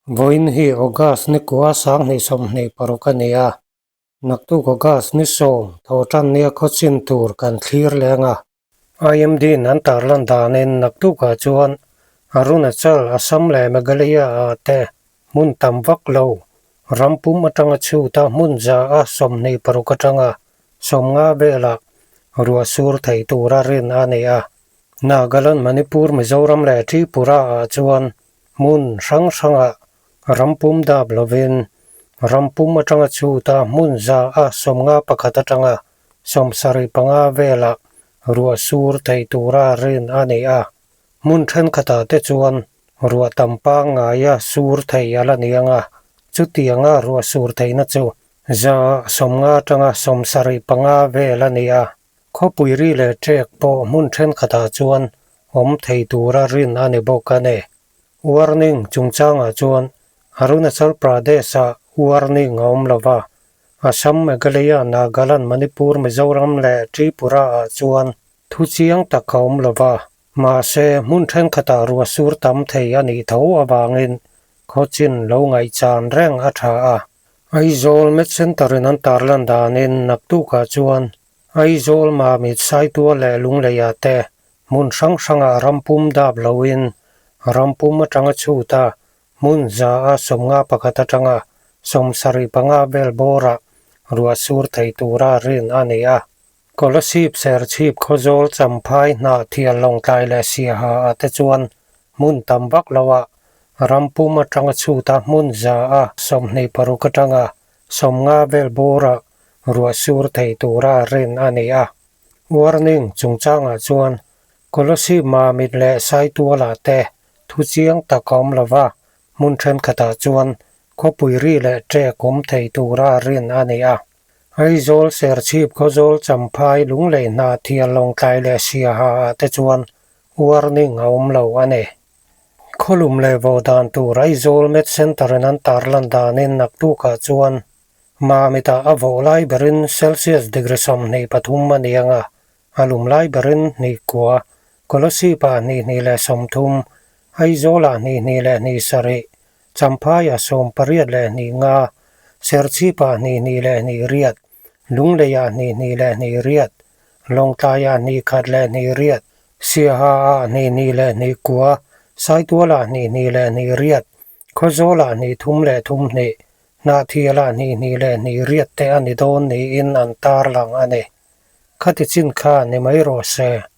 Vawiin hi August ni kua 2026 a ni a, naktuk August ni 10 thawhtannia khawchin tur kan thlir leng a. IMD-in an tarlan danin naktukah chuan Arunachal, Assam leh Meghalaya-ah te hmun tam vak lo ram pum atanga chhuta hmun 126 atanga 50 velah ruah sur thei tura rin a ni a. Nagaland, Manipur, Mizoram leh Tripura-ah chuan Hmun hrang hrangah ram pum dap lovin ram pum atanga chhuta hmun 151 atanga 75 velah ruah sur thei tura rin a ni a. Hmun thenkhatah te chuan ruah tam pangngaia sur thei a la ni ang a, chutianga ruah sur theihna chu 50% atanga 75 vel a ni a. Khawpui ri leh ṭek pawh hmun thenkhatah chuan awm thei tura rin a ni bawk a ni. Warning chungchangah chuan Arunachal Pradesh-ah warning a awm lo va, Assam, Meghalaya, Nagaland, Manipur, Mizoram leh Tripura-ah chuan thu chiang tak a awm lo va, mahse hmun thenkhatah ruah sur tam thei a nih tho avangin khawchin lo ngaihchan reng a tha a. Aizawl Med Centre in an tarlan danin naktukah chuan Aizawl Mamit Saitua leh Lungleiah te hmun hrang hrangah rampum dap loin rampum atanga chhut a, hmun 151 atanga 75 vel bawrah ruah sur thei tura rin a ni a. Kolasib Serchhip Khawzawl Champhai Hnahthial Lawngtlai leh Siaha ah te chuan hmun tam vak loah ram pum atanga chhuta hmun 126 atanga 50 vel bawrah ruah sur thei tura rin a ni a. Warning chungchangah chuan Kolasib Mamit leh Saitualah te thu chiang tak a awm lova, hmun thenkhatah chuan khawpui ri leh ṭek awm thei tura rin a ni a. Aizawl, Serchhip, Khawzawl, Champhai, Lunglei, Hnahthial, Lawngtlai leh Siaha ah te chuan warning a awm lo a ni. Khawlum leh vo dan tur Aizawl Med Centre in an tarlan danin naktukah chuan Mamitah a vawh lai berin Celsius degree 23 a ni ang a, a lum lai berin 2, Kolasib-ah 22 leh 30, Aizawlah 22 leh 27, Champhaiah 82 leh 5, Serchhipah 22 leh 28, Lungleiah 22 leh 28, Lawngtlaiah 21 leh 28, Siahaah 22 leh 29, Saitualah 22 leh 28, Khawzawlah 33 leh 32, Hnahthialah 22 leh 28 te a ni dawn niin an tarlang a ni. Khati chin kha ni mai rawh se.